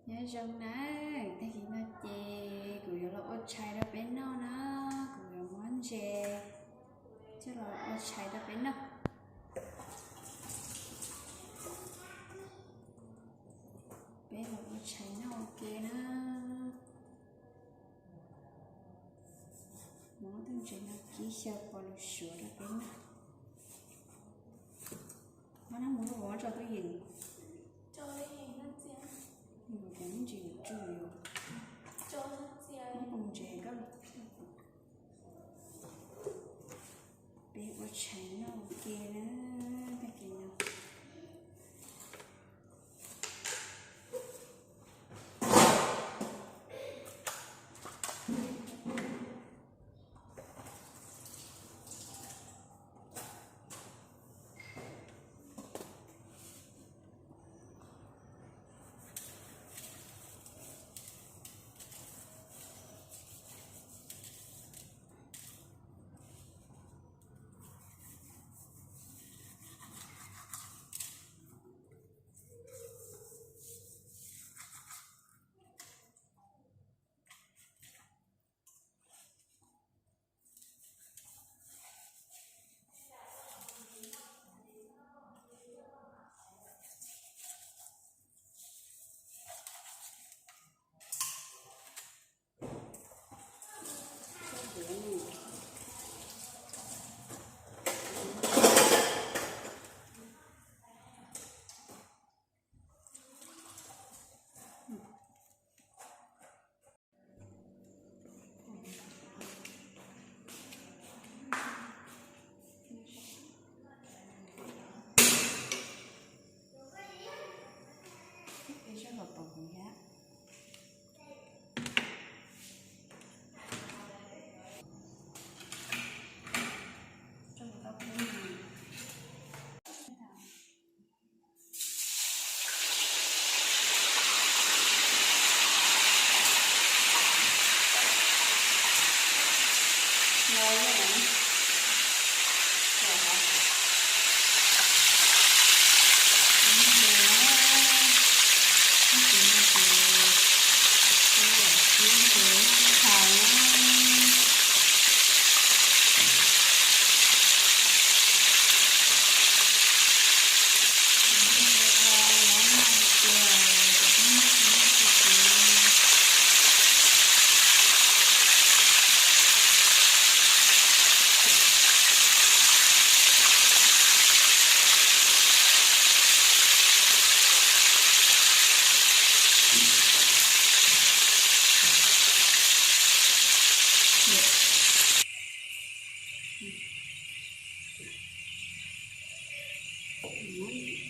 Nyob zoo na, tag kis no ces kuv yuav los ua tshais rau peb noj na, kuv yuav muab ntses coj los ua tshais rau peb noj. Peb los ua tshais noj ua ke na. Muab tej ntses no kib xyaw pov lus suav rau peb noj. Muab nab mus lub vov tso twj ywm. Cov me ntsis yuav tsuj yuav. Muab pov ntses koj. Peb ua tshais noj ua ke na, tag kis no.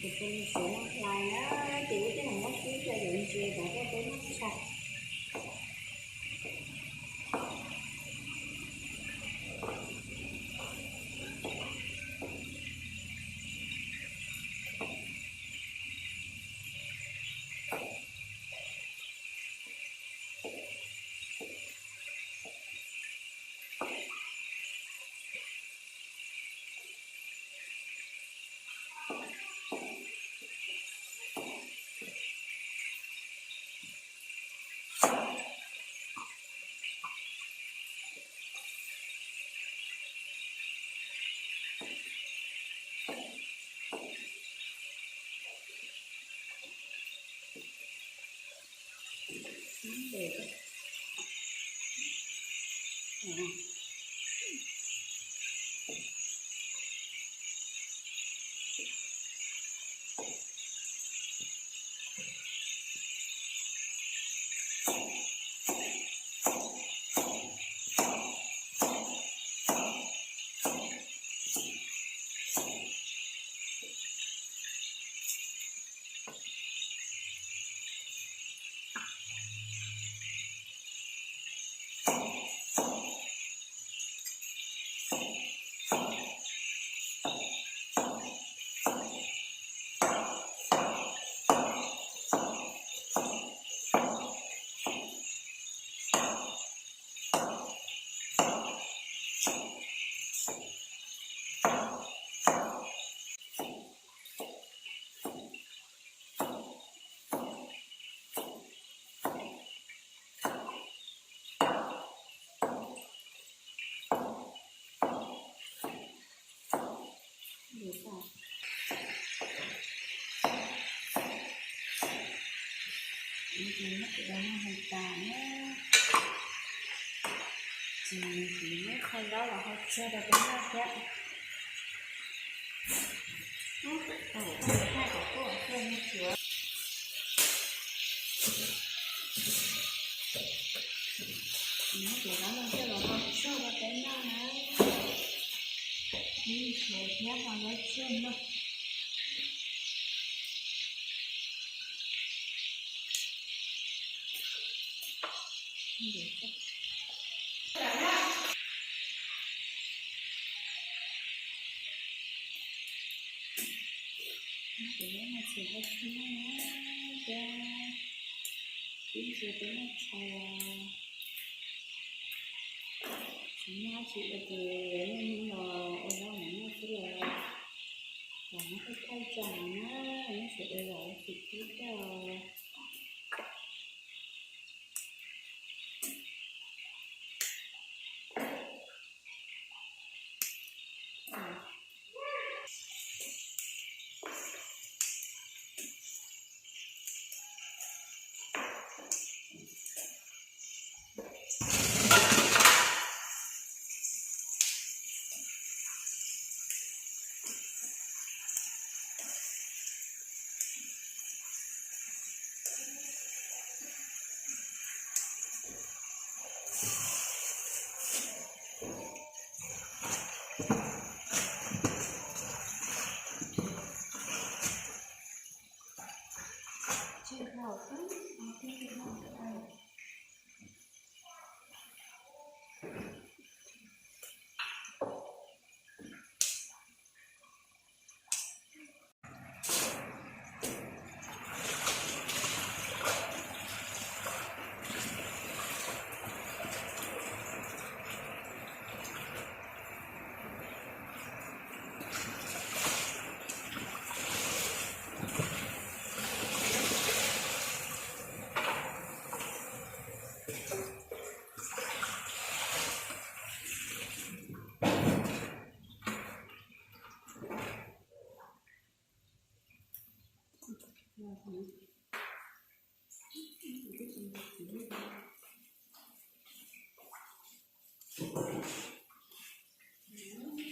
Ces peb suav laj hlais na, ces wb twb mus muab kib coj yuav ntses rau peb noj tshais. Ces muab cov no hais tas na, ces kuv muab kho zaub los ho tsuag rau peb noj thiab. Ub, tau, tau, tau, tau, tau, tsuag. Ces muab cov zaub no coj los ho tsuag rau peb noj na. Ib suav thiab ho zaub tsuag noj. Ces ib ntsis peb noj tshais, tsis muaj dab tsi ua ces niaj hnub los ua zaub mam noj xwb los, los muab thaij thaij tso na, ib ntsis ua los tsis tib kawg.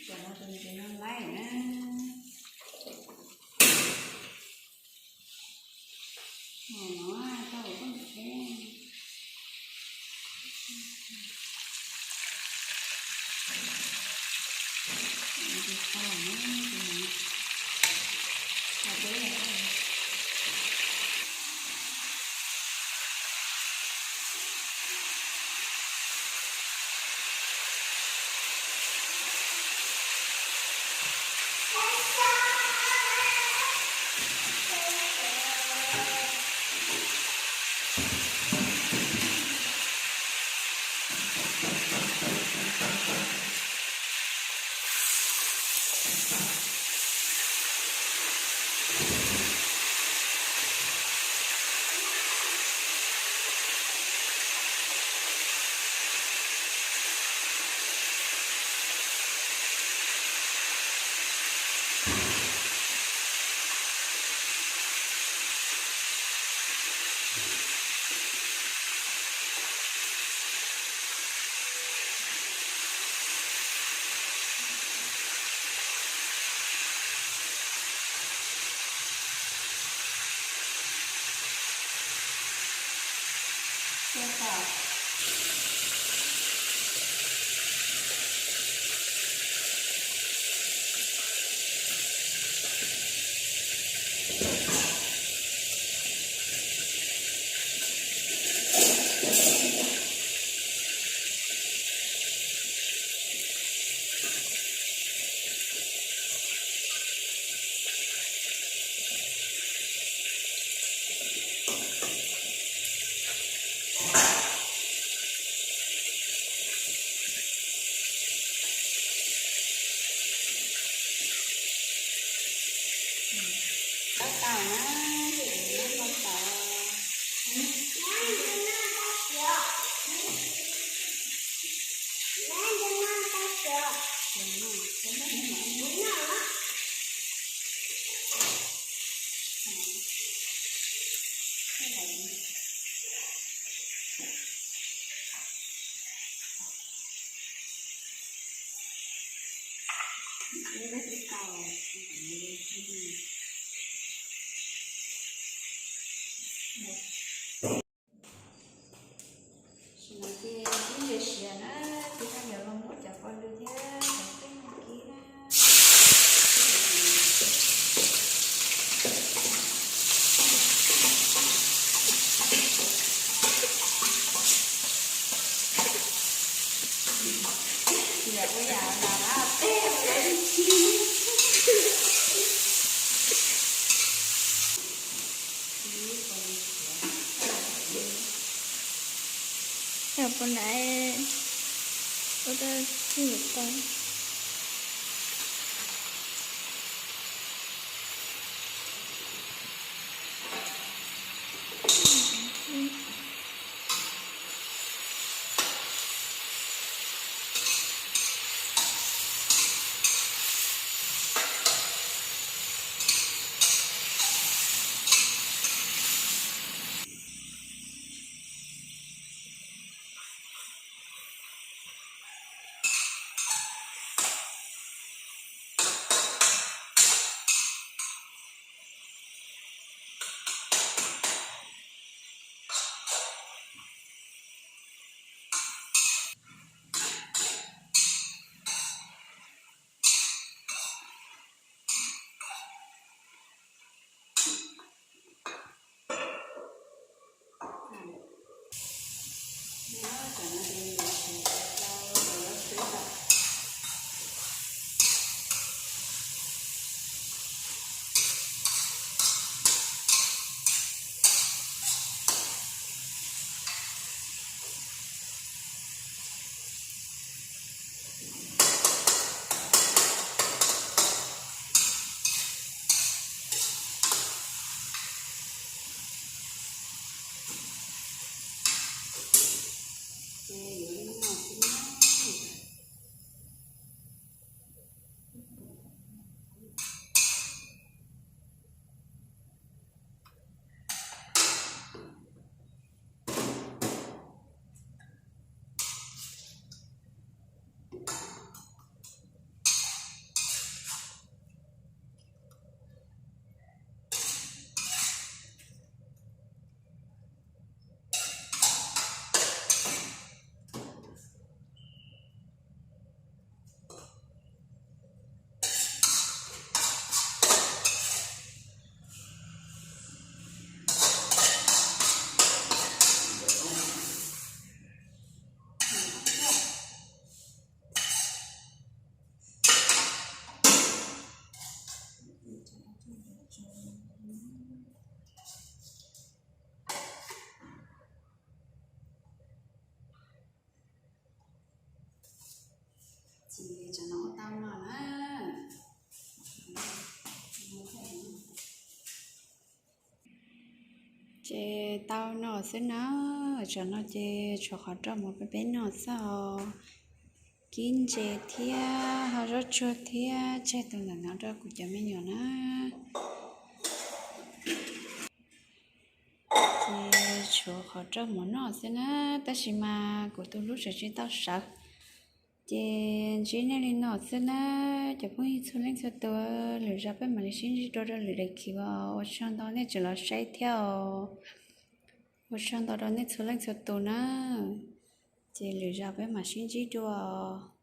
Cov no ces nws laib na. Hom no tau koj teb. Tab tau na, tab tau. Tam sim no ces ib ntsis siav na, ces ho yuav los muab cov pov lwm thiab cov teb no kib na. Yam ua yam los na, tej ua yam ib tsi. Pov nraiv ua rau txij tau. Ces tau no xwb na, tsam no ces tshuav qhov roj mus peb peb noj xwb os. Kib ntses thiab ho zaub tsuag thiab tseg tus ntawm no rau kuv cov me nyuam na. Ces tshuav qhov roj mus noj xwb na, tab sis mas kuv tus hlub tseem tsis tau sawv. Ces ntsib nej li no xwb na, cov phooj ywg txhua leej txhua tus, lwm zaus peb mam li sib ntsib dua rau lwm daim clip os. Ua tsaug ntau nej tseem los saib thiab os. Ua tsaug ntau rau nej txhua leej txhua tus na, ces lwm zaus peb mam sib ntsib dua os.